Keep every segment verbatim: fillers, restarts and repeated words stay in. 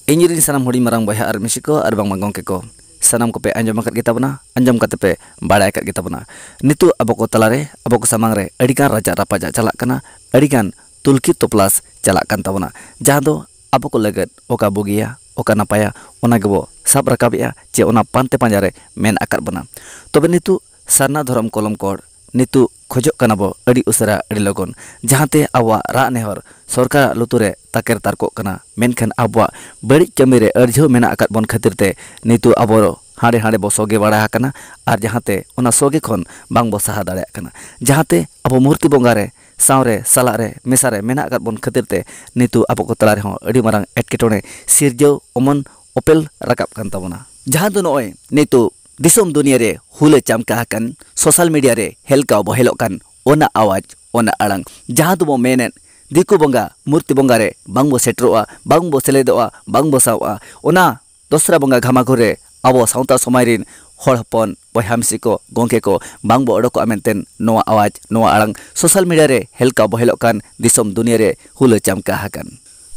ᱤᱧᱨᱮᱱ ᱥᱟᱱᱟᱢ ᱦᱩᱰᱤᱧ ᱢᱟᱨᱟᱝ ᱵᱚᱭᱦᱟ ᱟᱨ ᱢᱤᱥᱤ ᱠᱚ ᱟᱨ ᱵᱟᱝᱢᱟ ᱜᱚᱢᱠᱮ ᱠᱚ, ᱥᱟᱱᱟᱢ ᱠᱚᱯᱮ ᱟᱸᱡᱚᱢ ᱟᱠᱟᱫ ᱜᱮᱛᱟ ᱵᱚᱱᱟ, ᱟᱸᱡᱚᱢ ᱠᱟᱛᱮ ᱯᱮ ᱵᱟᱲᱟᱭ ᱟᱠᱟᱫ ᱜᱮᱛᱟ ᱵᱚᱱᱟ᱾ ᱱᱤᱛᱚᱜ ᱟᱵᱚ ᱠᱚ ᱛᱟᱞᱟᱨᱮ, ᱟᱵᱚ ᱠᱚ ᱥᱟᱢᱟᱝ ᱨᱮ ᱟᱹᱰᱤᱜᱟᱱ ᱨᱟᱡᱟᱜ ᱨᱟᱯᱟᱡᱟᱜ ᱪᱟᱞᱟᱜ ᱠᱟᱱᱟ, ᱟᱹᱰᱤᱜᱟᱱ ᱛᱩᱞᱠᱷᱤ ᱛᱚᱯᱞᱟᱥ ᱪᱟᱞᱟᱜ ᱠᱟᱱ ᱛᱟᱵᱚᱱᱟ, ᱡᱟᱦᱟᱸ ᱫᱚ ᱟᱵᱚ ᱠᱚ ᱞᱟᱹᱜᱤᱫ ᱚᱠᱟ ᱵᱩᱜᱤᱭᱟ, ᱚᱠᱟ ᱱᱟᱯᱟᱭᱟ, ᱚᱱᱟ ᱜᱮᱵᱚ ᱥᱟᱵ ᱨᱟᱠᱟᱵᱮᱜᱼᱟ, ᱪᱮ ᱚᱱᱟ ᱯᱟᱱᱛᱮ ᱯᱟᱸᱡᱟ ᱨᱮ ᱢᱮᱱ ᱟᱠᱟᱫ ᱵᱚᱱᱟ᱾ ᱛᱚᱵᱮ ᱱᱤᱛᱚᱜ ᱥᱟᱨᱱᱟ ᱫᱷᱚᱨᱚᱢ ᱠᱚᱞᱚᱢ ᱠᱳᱰ ᱱᱤᱛᱚᱜ ᱠᱷᱚᱡᱚᱜ ᱠᱟᱱᱟ ᱵᱚ ᱟᱹᱰᱤ ᱩᱥᱟᱹᱨᱟ, ᱟᱹᱰᱤ ᱞᱚᱜᱚᱱ, ᱡᱟᱦᱟᱸᱛᱮ ᱟᱵᱚᱣᱟᱜ ᱨᱟᱜ ᱱᱮᱦᱚᱨ ᱥᱚᱨᱠᱟᱨᱟᱜ ᱞᱩᱛᱩᱨ ᱨᱮ ᱛᱟᱠᱮᱨ ᱛᱟᱨᱠᱚᱜ ᱠᱟᱱᱟ, ᱢᱮᱱᱠᱷᱟᱱ ᱟᱵᱚᱣᱟᱜ ᱵᱟᱹᱲᱤᱡ ᱠᱟᱹᱢᱤ ᱨᱮ ᱟᱹᱲᱡᱷᱟᱹᱣ ᱢᱮᱱᱟᱜ ᱟᱠᱟᱫ ᱵᱚᱱ ᱠᱷᱟᱹᱛᱤᱨ ᱛᱮ ᱱᱤᱛᱚᱜ ᱟᱵᱚ ᱦᱟᱸᱰᱮ ᱦᱟᱸᱰᱮ ᱵᱚ ᱥᱚᱜᱮ ᱵᱟᱲᱟ ᱟᱠᱟᱱᱟ, ᱟᱨ ᱡᱟᱦᱟᱸᱛᱮ ᱚᱱᱟ ᱥᱚᱜᱮ ᱠᱷᱚᱱ ᱵᱟᱝ ᱵᱚ ᱥᱟᱦᱟ ᱫᱟᱲᱮᱭᱟᱜ ᱠᱟᱱᱟ, ᱡᱟᱦᱟᱸᱛᱮ ᱟᱵᱚ ᱢᱩᱨᱛᱤ ᱵᱚᱸᱜᱟ ᱨᱮ ᱥᱟᱶᱨᱮ ᱥᱟᱞᱟᱜ ᱨᱮ ᱢᱮᱥᱟ ᱨᱮ ᱢᱮᱱᱟᱜ ᱟᱠᱟᱫ ᱵᱚᱱ ᱠᱷᱟᱹᱛᱤᱨ ᱛᱮ ᱱᱤᱛᱚᱜ ᱟᱵᱚ ᱠᱚ ᱛᱟᱞᱟ ᱨᱮᱦᱚᱸ ᱟᱹᱰᱤ ᱢᱟᱨᱟᱝ ᱮᱴᱠᱮᱴᱚᱬᱮ ᱥᱤᱨᱡᱟᱹᱣ ᱚᱢᱚᱱ ᱚᱯᱮᱞ ᱨᱟᱠᱟᱵ ᱠᱟᱱ ᱛᱟᱵᱚᱱᱟ᱾ ᱡᱟᱦᱟᱸ ᱫᱚ ᱱᱚᱜᱼᱚᱭ ᱱᱤᱛᱚᱜ ᱫᱤᱥᱚᱢ ᱫᱩᱱᱤᱭᱟᱹ ᱨᱮ ᱦᱩᱞᱟᱹ ᱪᱟᱢᱠᱟ ᱟᱠᱟᱱ, ᱥᱳᱥᱟᱞ ᱢᱤᱰᱤᱭᱟ ᱨᱮ ᱦᱮᱞᱠᱟᱣ ᱵᱚᱦᱮᱞᱚᱜ ᱠᱟᱱ, ᱚᱱᱟ ᱟᱣᱟᱡᱽ, ᱚᱱᱟ ᱟᱲᱟᱝ, ᱡᱟᱦᱟᱸ ᱫᱚᱵᱚ ᱢᱮᱱᱮᱫ ᱫᱤᱠᱩ ᱵᱚᱸᱜᱟ, ᱢᱩᱨᱛᱤ ᱵᱚᱸᱜᱟ ᱨᱮ ᱵᱟᱝ ᱵᱚ ᱥᱮᱴᱮᱨᱚᱜᱼᱟ, ᱵᱟᱝ ᱵᱚ ᱥᱮᱞᱮᱫᱚᱜᱼᱟ, ᱵᱟᱝ ᱵᱚ ᱥᱟᱶᱼᱟ, ᱚᱱᱟ ᱫᱚᱥᱨᱟ ᱵᱚᱸᱜᱟ ᱜᱷᱟᱢᱟᱜᱷᱩᱨ ᱨᱮ ᱟᱵᱚ ᱥᱟᱶᱛᱟ ᱥᱚᱢᱟᱡᱽ ᱨᱤᱱ ᱦᱚᱲ ᱦᱚᱯᱚᱱ, ᱵᱚᱭᱦᱟ ᱢᱤᱥᱤ ᱠᱚ, ᱜᱚᱢᱠᱮ ᱠᱚ ᱵᱟᱝ ᱵᱚ ᱚᱰᱚᱠᱚᱜᱼᱟ ᱢᱮᱱᱛᱮ ᱱᱚᱣᱟ ᱟᱣᱟᱡᱽ, ᱱᱚᱣᱟ ᱟᱲᱟᱝ ᱥᱳᱥᱟᱞ ᱢᱤᱰᱤᱭᱟ ᱨᱮ ᱦᱮᱞᱠᱟᱣ ᱵᱚᱦᱮᱞᱚᱜ ᱠᱟᱱ, ᱫᱤᱥᱚᱢ ᱫᱩᱱᱤᱭᱟᱹ ᱨᱮ ᱦᱩᱞᱟᱹ ᱪᱟᱢᱠᱟ ᱟᱠᱟᱱ᱾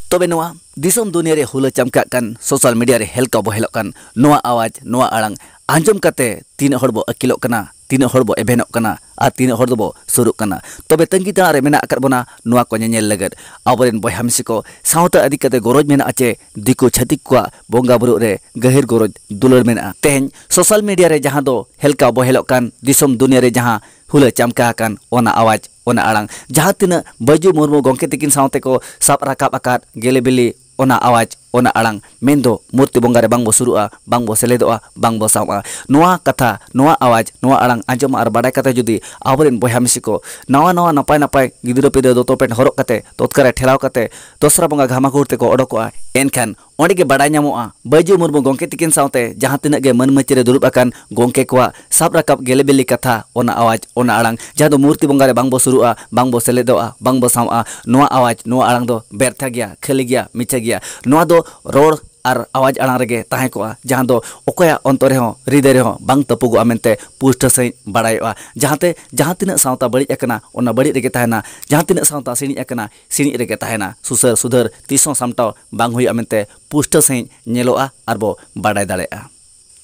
ᱛᱚᱵᱮ ᱱᱚᱣᱟ ᱫᱤᱥᱚᱢ ᱫᱩᱱᱤᱭᱟᱹ ᱨᱮ ᱦᱩᱞᱟᱹ ᱪᱟᱢᱠᱟᱜ ᱠᱟᱱ, ᱥᱳᱥᱟᱞ ᱢᱤᱰᱤᱭᱟ ᱨᱮ ᱦᱮᱞᱠᱟᱣ ᱵᱚᱦᱮᱞᱚᱜ ᱠᱟᱱ ᱱᱚᱣᱟ ᱟᱣᱟᱡᱽ, ᱱᱚᱣᱟ ᱟᱲᱟᱝ ᱟᱸᱡᱚᱢ ᱠᱟᱛᱮ ᱛᱤᱱᱟᱹᱜ ᱦᱚᱲ ᱵᱚ ᱟᱹᱠᱤᱞᱚᱜ ᱠᱟᱱᱟ, ᱛᱤᱱᱟᱹᱜ ᱦᱚᱲ ᱵᱚ ᱮᱵᱷᱮᱱᱚᱜ ᱠᱟᱱᱟ ᱟᱨ ᱛᱤᱱᱟᱹᱜ ᱦᱚᱲ ᱫᱚᱵᱚ ᱥᱩᱨᱩᱜ ᱠᱟᱱᱟ᱾ ᱛᱚᱵᱮ ᱛᱟᱺᱜᱤ ᱛᱟᱲᱟᱜ ᱨᱮ ᱢᱮᱱᱟᱜ ᱟᱠᱟᱫ ᱵᱚᱱᱟ ᱱᱚᱣᱟ ᱠᱚ ᱧᱮᱧᱮᱞ ᱞᱟᱹᱜᱤᱫ᱾ ᱟᱵᱚᱨᱮᱱ ᱵᱚᱭᱦᱟ ᱢᱤᱥᱤ ᱠᱚ, ᱥᱟᱶᱛᱟ ᱤᱫᱤ ᱠᱟᱛᱮ ᱜᱚᱨᱚᱡᱽ ᱢᱮᱱᱟᱜᱼᱟ ᱪᱮ ᱫᱤᱠᱩ ᱪᱷᱟᱹᱛᱤᱠ ᱠᱚᱣᱟᱜ ᱵᱚᱸᱜᱟ ᱵᱩᱨᱩᱜ ᱨᱮ ᱜᱟᱹᱦᱤᱨ ᱜᱚᱨᱚᱡᱽ ᱫᱩᱞᱟᱹᱲ ᱢᱮᱱᱟᱜᱼᱟ? ᱛᱮᱦᱮᱧ ᱥᱳᱥᱟᱞ ᱢᱤᱰᱤᱭᱟ ᱨᱮ ᱡᱟᱦᱟᱸ ᱫᱚ ᱦᱮᱞᱠᱟᱣ ᱵᱚᱦᱮᱞᱚᱜ ᱠᱟᱱ, ᱫᱤᱥᱚᱢ ᱫᱩᱱᱤᱭᱟᱹ ᱨᱮ ᱡᱟᱦᱟᱸ ᱦᱩᱞᱟᱹ ᱪᱟᱢᱠᱟ ᱟᱠᱟᱱ, ᱚᱱᱟ ᱟᱣᱟᱡᱽ, ᱚᱱᱟ ᱟᱲᱟᱝ, ᱡᱟᱦᱟᱸ ᱛᱤᱱᱟᱹᱜ ᱵᱟᱹᱡᱩ ᱢᱩᱨᱢᱩ ᱜᱚᱢᱠᱮ ᱛᱤᱠᱤᱱ ᱥᱟᱶᱛᱮ ᱠᱚ ᱥᱟᱵ ᱨᱟᱠᱟᱵ ᱟᱠᱟᱫ ᱜᱮᱞᱮ ᱵᱤᱞᱤ, ᱚᱱᱟ ᱟᱣᱟᱡᱽ, ᱚᱱᱟ ᱟᱲᱟᱝ, ᱢᱮᱱᱫᱚ ᱢᱩᱨᱛᱤ ᱵᱚᱸᱜᱟ ᱨᱮ ᱵᱟᱝ ᱵᱚ ᱥᱩᱨᱩᱜᱼᱟ, ᱵᱟᱝ ᱵᱚ ᱥᱮᱞᱮᱫᱚᱜᱼᱟ, ᱵᱟᱝ ᱵᱚ ᱥᱟᱶᱼᱟ᱾ ᱱᱚᱣᱟ ᱟᱣᱟᱡᱽ, ᱱᱚᱣᱟ ᱟᱲᱟᱝ ᱟᱸᱡᱚᱢ ᱟᱨ ᱵᱟᱰᱟᱭ ᱠᱟᱛᱮ ᱡᱩᱫᱤ ᱟᱵᱚᱨᱮᱱ ᱵᱚᱭᱦᱟ ᱢᱤᱥᱤ ᱠᱚ ᱱᱟᱣᱟ ᱱᱟᱣᱟ ᱱᱟᱯᱟᱭ ᱱᱟᱯᱟᱭ ᱜᱤᱫᱽᱨᱟᱹ ᱯᱤᱫᱽᱨᱟᱹ ᱫᱚᱛᱚ ᱯᱮᱱᱴ ᱦᱚᱨᱚᱜ ᱠᱟᱛᱮ, ᱛᱚᱛᱠᱟ ᱨᱮ ᱴᱷᱮᱞᱟᱣ ᱠᱟᱛᱮ, ᱫᱚᱥᱨᱟ ᱵᱚᱸᱜᱟ ᱜᱷᱟᱢᱟᱜᱷᱩᱨ ᱛᱮᱠᱚ ᱚᱰᱚᱠᱚᱜᱼᱟ, ᱮᱱᱠᱷᱟᱱ ᱚᱸᱰᱮ ᱜᱮ ᱵᱟᱰᱟᱭ ᱧᱟᱢᱚᱜᱼᱟ, ᱵᱟᱹᱡᱩ ᱢᱩᱨᱢᱩ ᱜᱚᱢᱠᱮ ᱛᱤᱠᱤᱱ ᱥᱟᱶᱛᱮ ᱡᱟᱦᱟᱸ ᱛᱤᱱᱟᱹᱜ ᱜᱮ ᱢᱟᱹᱱ ᱢᱟᱹᱪᱤ ᱨᱮ ᱫᱩᱲᱩᱵ ᱟᱠᱟᱱ ᱜᱚᱢᱠᱮ ᱠᱚᱣᱟᱜ ᱥᱟᱵ ᱨᱟᱠᱟᱵ ᱜᱮᱞᱮ ᱵᱤᱞᱤ ᱠᱟᱛᱷᱟ, ᱚᱱᱟ ᱟᱣᱟᱡᱽ, ᱚᱱᱟ ᱟᱲᱟᱝ, ᱡᱟᱦᱟᱸ ᱫᱚ ᱢᱩᱨᱛᱤ ᱵᱚᱸᱜᱟ ᱨᱮ ᱵᱟᱝ ᱵᱚ ᱥᱩᱨᱩᱜᱼᱟ, ᱵᱟᱝ ᱵᱚ ᱥᱮᱞᱮᱫᱚᱜᱼᱟ, ᱵᱟᱝ ᱵᱚ ᱥᱟᱶᱼᱟ, ᱱᱚᱣᱟ ᱟᱣᱟᱡᱽ, ᱱᱚᱣᱟ ᱟᱲᱟᱝ ᱫᱚ ᱵᱮᱨᱛᱷᱟ ᱜᱮᱭᱟ, ᱠᱷᱟᱹᱞᱤ ᱜᱮᱭᱟ, ᱢᱤᱪᱷᱟᱹ ᱜᱮᱭᱟ᱾ ᱱᱚᱣᱟ ᱫᱚ ᱨᱚᱲ ᱟᱨ ᱟᱣᱟᱡᱽ ᱟᱲᱟᱝ ᱨᱮᱜᱮ ᱛᱟᱦᱮᱸ ᱠᱚᱜᱼᱟ, ᱡᱟᱦᱟᱸ ᱫᱚ ᱚᱠᱚᱭᱟᱜ ᱚᱱᱛᱚᱨ ᱨᱮᱦᱚᱸ, ᱦᱨᱤᱫᱟᱹᱭ ᱨᱮᱦᱚᱸ ᱵᱟᱝ ᱛᱟᱹᱯᱩᱜᱚᱜᱼᱟ ᱢᱮᱱᱛᱮ ᱯᱩᱥᱴᱟᱹ ᱥᱟᱺᱦᱤᱡ ᱵᱟᱲᱟᱭᱚᱜᱼᱟ᱾ ᱡᱟᱦᱟᱸᱛᱮ ᱡᱟᱦᱟᱸ ᱛᱤᱱᱟᱹᱜ ᱥᱟᱶᱛᱟ ᱵᱟᱹᱲᱤᱡ ᱟᱠᱟᱱᱟ, ᱚᱱᱟ ᱵᱟᱹᱲᱤᱡ ᱨᱮᱜᱮ ᱛᱟᱦᱮᱱᱟ᱾ ᱡᱟᱦᱟᱸ ᱛᱤᱱᱟᱹᱜ ᱥᱟᱶᱛᱟ ᱥᱤᱬᱤᱡ ᱟᱠᱟᱱᱟ, ᱥᱤᱬᱤᱡ ᱨᱮᱜᱮ ᱛᱟᱦᱮᱱᱟ᱾ ᱥᱩᱥᱟᱹᱨ ᱥᱩᱫᱷᱟᱹᱨ ᱛᱤᱥ ᱦᱚᱸ ᱥᱟᱢᱴᱟᱣ ᱵᱟᱝ ᱦᱩᱭᱩᱜᱼᱟ ᱢᱮᱱᱛᱮ ᱯᱩᱥᱴᱟᱹ ᱥᱟᱺᱦᱤᱡ ᱧᱮᱞᱚᱜᱼᱟ ᱟᱨ ᱵᱚ ᱵᱟᱰᱟᱭ ᱫᱟᱲᱮᱭᱟᱜᱼᱟ᱾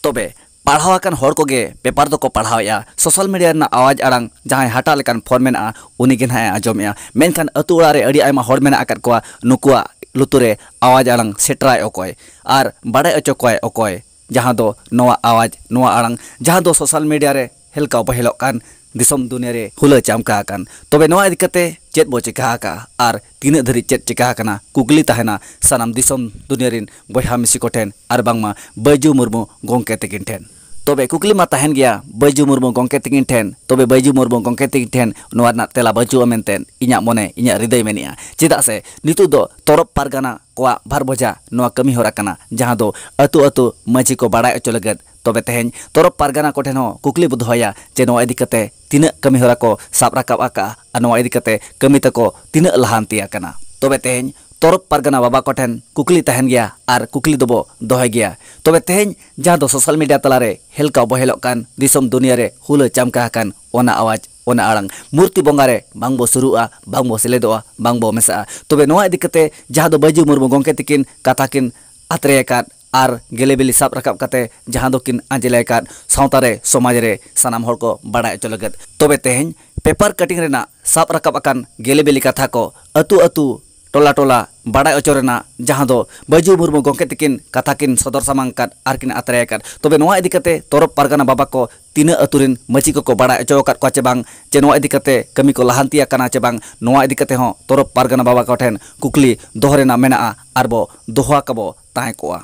ᱛᱚᱵᱮ ᱯᱟᱲᱦᱟᱣ ᱟᱠᱟᱱ ᱦᱚᱲ ᱠᱚᱜᱮ ᱯᱮᱯᱟᱨ ᱫᱚᱠᱚ ᱯᱟᱲᱦᱟᱣᱮᱫᱼᱟ᱾ ᱥᱳᱥᱟᱞ ᱢᱤᱰᱤᱭᱟ ᱨᱮᱱᱟᱜ ᱟᱣᱟᱡᱽ ᱟᱲᱟᱝ ᱡᱟᱦᱟᱸᱭ ᱦᱟᱴᱟᱜ ᱞᱮᱠᱟᱱ ᱯᱷᱳᱱ ᱢᱮᱱᱟᱜᱼᱟ, ᱩᱱᱤ ᱜᱮ ᱱᱟᱦᱟᱜ ᱮ ᱟᱸᱡᱚᱢᱮᱫᱼᱟ᱾ ᱢᱮᱱᱠᱷᱟᱱ ᱟᱹᱛᱩ ᱚᱲᱟᱜ ᱨᱮ ᱟᱹᱰᱤ ᱟᱭᱢᱟ ᱦᱚᱲ ᱢᱮᱱᱟᱜ ᱟᱠᱟᱫ ᱠᱚᱣᱟ, ᱱᱩᱠᱩᱣᱟᱜ ᱞᱩᱛᱩᱨ ᱨᱮ ᱟᱣᱟᱡᱽ ᱟᱲᱟᱝ ᱥᱮᱴᱮᱨᱟᱭ ᱚᱠᱚᱭ ᱟᱨ ᱵᱟᱲᱟᱭ ᱦᱚᱪᱚ ᱠᱚᱣᱟᱭ ᱚᱠᱚᱭ, ᱡᱟᱦᱟᱸ ᱫᱚ ᱱᱚᱣᱟ ᱟᱣᱟᱡᱽ, ᱱᱚᱣᱟ ᱟᱲᱟᱝ, ᱡᱟᱦᱟᱸ ᱫᱚ ᱥᱳᱥᱟᱞ ᱢᱤᱰᱤᱭᱟ ᱨᱮ ᱦᱮᱞᱠᱟᱣ ᱵᱚᱦᱮᱞᱚᱜ ᱠᱟᱱ, ᱫᱤᱥᱚᱢ ᱫᱩᱱᱤᱭᱟᱹ ᱨᱮ ᱦᱩᱞᱟᱹ ᱪᱟᱢᱠᱟ ᱟᱠᱟᱱ᱾ ᱛᱚᱵᱮ ᱱᱚᱣᱟ ᱤᱫᱤ ᱠᱟᱛᱮ ᱪᱮᱫ ᱵᱚ ᱪᱮᱠᱟ ᱟᱠᱟᱜᱼᱟ ᱟᱨ ᱛᱤᱱᱟᱹᱜ ᱫᱷᱟᱹᱨᱤᱡ ᱪᱮᱫ ᱪᱮᱠᱟ ᱟᱠᱟᱱᱟ, ᱠᱩᱠᱞᱤ ᱛᱟᱦᱮᱱᱟ ᱥᱟᱱᱟᱢ ᱫᱤᱥᱚᱢ ᱫᱩᱱᱤᱭᱟᱹ ᱨᱮᱱ ᱵᱚᱭᱦᱟ ᱢᱤᱥᱤ ᱠᱚᱴᱷᱮᱱ ᱟᱨ ᱵᱟᱝᱢᱟ ᱵᱟᱹᱭᱡᱩ ᱢᱩᱨᱢᱩ ᱜᱚᱢᱠᱮ ᱛᱟᱹᱠᱤᱱ ᱴᱷᱮᱱ᱾ ᱛᱚᱵᱮ ᱠᱩᱠᱞᱤ ᱢᱟ ᱛᱟᱦᱮᱱ ᱜᱮᱭᱟ ᱵᱟᱹᱭᱡᱩ ᱢᱩᱨᱢᱩ ᱜᱚᱢᱠᱮ ᱛᱟᱹᱠᱤᱱ ᱴᱷᱮᱱ, ᱛᱚᱵᱮ ᱵᱟᱹᱭᱡᱩ ᱢᱩᱨᱢᱩ ᱜᱚᱢᱠᱮ ᱛᱟᱹᱠᱤᱱ ᱴᱷᱮᱱ ᱱᱚᱣᱟ ᱨᱮᱱᱟᱜ ᱛᱮᱞᱟ ᱵᱟᱹᱪᱩᱜᱼᱟ ᱢᱮᱱᱛᱮ ᱤᱧᱟᱹᱜ ᱢᱚᱱᱮ, ᱤᱧᱟᱹᱜ ᱦᱨᱤᱫᱟᱹᱭ ᱢᱮᱱᱮᱜᱼᱟ᱾ ᱪᱮᱫᱟᱜ ᱥᱮ ᱱᱤᱛᱚᱜ ᱫᱚ ᱛᱚᱨᱚᱯ ᱯᱟᱨᱜᱟᱱᱟ ᱠᱚᱣᱟᱜ ᱵᱷᱟᱨ ᱵᱚᱡᱷᱟ ᱱᱚᱣᱟ ᱠᱟᱹᱢᱤ ᱦᱚᱨᱟ ᱠᱟᱱᱟ, ᱡᱟᱦᱟᱸ ᱫᱚ ᱟᱹᱛᱩ ᱟᱹᱛᱩ ᱢᱟᱹᱡᱷᱤ ᱠᱚ ᱵᱟᱲᱟᱭ ᱦᱚᱪᱚ ᱞᱟᱹᱜᱤᱫ᱾ ᱛᱚᱵᱮ ᱛᱮᱦᱮᱧ ᱛᱚᱨᱚᱯ ᱯᱟᱨᱜᱟᱱᱟ ᱠᱚᱴᱷᱮᱱ ᱦᱚᱸ ᱠᱩᱠᱞᱤ ᱵᱚ ᱫᱚᱦᱚᱭᱟ ᱡᱮ ᱱᱚᱣᱟ ᱤᱫᱤ ᱠᱟᱛᱮ ᱛᱤᱱᱟᱹᱜ ᱠᱟᱹᱢᱤ ᱦᱚᱨᱟ ᱠᱚ ᱥᱟᱵ ᱨᱟᱠᱟᱵ ᱟᱠᱟᱫᱼᱟ ᱟᱨ ᱱᱚᱣᱟ ᱤᱫᱤ ᱠᱟᱛᱮ ᱠᱟᱹᱢᱤ ᱛᱟᱠᱚ ᱛᱤᱱᱟᱹᱜ ᱞᱟᱦᱟᱱᱛᱤ ᱟᱠᱟᱱᱟ᱾ ᱛᱚᱵᱮ ᱛᱮᱦᱮᱧ ᱛᱚᱨᱚᱯ ᱯᱟᱨᱜᱟᱱᱟ ᱵᱟᱵᱟ ᱠᱚᱴᱷᱮᱱ ᱠᱩᱠᱞᱤ ᱛᱟᱦᱮᱱ ᱜᱮᱭᱟ ᱟᱨ ᱠᱩᱠᱞᱤ ᱫᱚᱵᱚ ᱫᱚᱦᱚᱭ ᱜᱮᱭᱟ᱾ ᱛᱚᱵᱮ ᱛᱮᱦᱮᱧ ᱡᱟᱦᱟᱸ ᱫᱚ ᱥᱳᱥᱟᱞ ᱢᱤᱰᱤᱭᱟ ᱛᱟᱞᱟᱨᱮ ᱦᱮᱞᱠᱟᱣ ᱵᱚᱦᱮᱞᱚᱜ ᱠᱟᱱ, ᱫᱤᱥᱚᱢ ᱫᱩᱱᱤᱭᱟᱹ ᱨᱮ ᱦᱩᱞᱟᱹ ᱪᱟᱢᱠᱟ ᱟᱠᱟᱱ, ᱚᱱᱟ ᱟᱣᱟᱡᱽ, ᱚᱱᱟ ᱟᱲᱟᱝ, ᱢᱩᱨᱛᱤ ᱵᱚᱸᱜᱟ ᱨᱮ ᱵᱟᱝ ᱵᱚ ᱥᱩᱨᱩᱜᱼᱟ, ᱵᱟᱝ ᱵᱚ ᱥᱮᱞᱮᱫᱚᱜᱼᱟ, ᱵᱟᱝ ᱵᱚ ᱢᱮᱥᱟᱜᱼᱟ᱾ ᱛᱚᱵᱮ ᱱᱚᱣᱟ ᱤᱫᱤ ᱠᱟᱛᱮ ᱡᱟᱦᱟᱸ ᱫᱚ ᱵᱟᱹᱭᱡᱩ ᱢᱩᱨᱢᱩ ᱜᱚᱢᱠᱮ ᱛᱤᱠᱤᱱ ᱠᱟᱛᱷᱟ ᱠᱤᱱ ᱟᱛᱨᱮ ᱟᱠᱟᱫ ᱟᱨ ᱜᱮᱞᱮ ᱵᱤᱞᱤ ᱥᱟᱵ ᱨᱟᱠᱟᱵ ᱠᱟᱛᱮ ᱡᱟᱦᱟᱸ ᱫᱚᱠᱤᱱ ᱟᱸᱡᱽᱞᱮ ᱟᱠᱟᱫ, ᱥᱟᱶᱛᱟ ᱨᱮ, ᱥᱚᱢᱟᱡᱽ ᱨᱮ ᱥᱟᱱᱟᱢ ᱦᱚᱲ ᱠᱚ ᱵᱟᱲᱟᱭ ᱦᱚᱪᱚ ᱞᱟᱹᱜᱤᱫ᱾ ᱛᱚᱵᱮ ᱛᱮᱦᱮᱧ ᱯᱮᱯᱟᱨ ᱠᱟᱴᱤᱝ ᱨᱮᱱᱟᱜ ᱥᱟᱵ ᱨᱟᱠᱟᱵ ᱟᱠᱟᱱ ᱜᱮᱞᱮ ᱵᱤᱞᱤ ᱠᱟᱛᱷᱟ ᱠᱚ ᱟᱹᱛᱩ ᱟᱹᱛᱩ, ᱴᱚᱞᱟ ᱴᱚᱞᱟ ᱵᱟᱲᱟᱭ ᱦᱚᱪᱚ ᱨᱮᱱᱟᱜ, ᱡᱟᱦᱟᱸ ᱫᱚ ᱵᱟᱹᱭᱡᱩ ᱢᱩᱨᱢᱩ ᱜᱚᱢᱠᱮ ᱛᱤᱠᱤᱱ ᱠᱟᱛᱷᱟ ᱠᱤᱱ ᱥᱚᱫᱚᱨ ᱥᱟᱢᱟᱝ ᱟᱠᱟᱫ ᱟᱨ ᱠᱤᱱ ᱟᱛᱨᱮ ᱟᱠᱟᱫ᱾ ᱛᱚᱵᱮ ᱱᱚᱣᱟ ᱤᱫᱤ ᱠᱟᱛᱮ ᱛᱚᱨᱚᱯ ᱯᱟᱨᱜᱟᱱᱟ ᱵᱟᱵᱟ ᱠᱚ ᱛᱤᱱᱟᱹᱜ ᱟᱹᱛᱩ ᱨᱮᱱ ᱢᱟᱹᱡᱷᱤ ᱠᱚᱠᱚ ᱵᱟᱲᱟᱭ ᱦᱚᱪᱚ ᱟᱠᱟᱫ ᱠᱚᱣᱟ ᱪᱮ ᱵᱟᱝ, ᱪᱮ ᱱᱚᱣᱟ ᱤᱫᱤ ᱠᱟᱛᱮ ᱠᱟᱹᱢᱤ ᱠᱚ ᱞᱟᱦᱟᱱᱛᱤ ᱟᱠᱟᱱᱟ ᱪᱮ ᱵᱟᱝ, ᱱᱚᱣᱟ ᱤᱫᱤ ᱠᱟᱛᱮ ᱦᱚᱸ ᱛᱚᱨᱚᱯ ᱯᱟᱨᱜᱟᱱᱟ ᱵᱟᱵᱟ ᱠᱚᱴᱷᱮᱱ ᱠᱩᱠᱞᱤ ᱫᱚᱦᱚ ᱨᱮᱱᱟᱜ ᱢᱮᱱᱟᱜᱼᱟ ᱟᱨ ᱵᱚ ᱫᱚᱦᱚ ᱟᱠᱟᱵᱚ ᱛᱟᱦᱮᱸ ᱠᱚᱜᱼᱟ᱾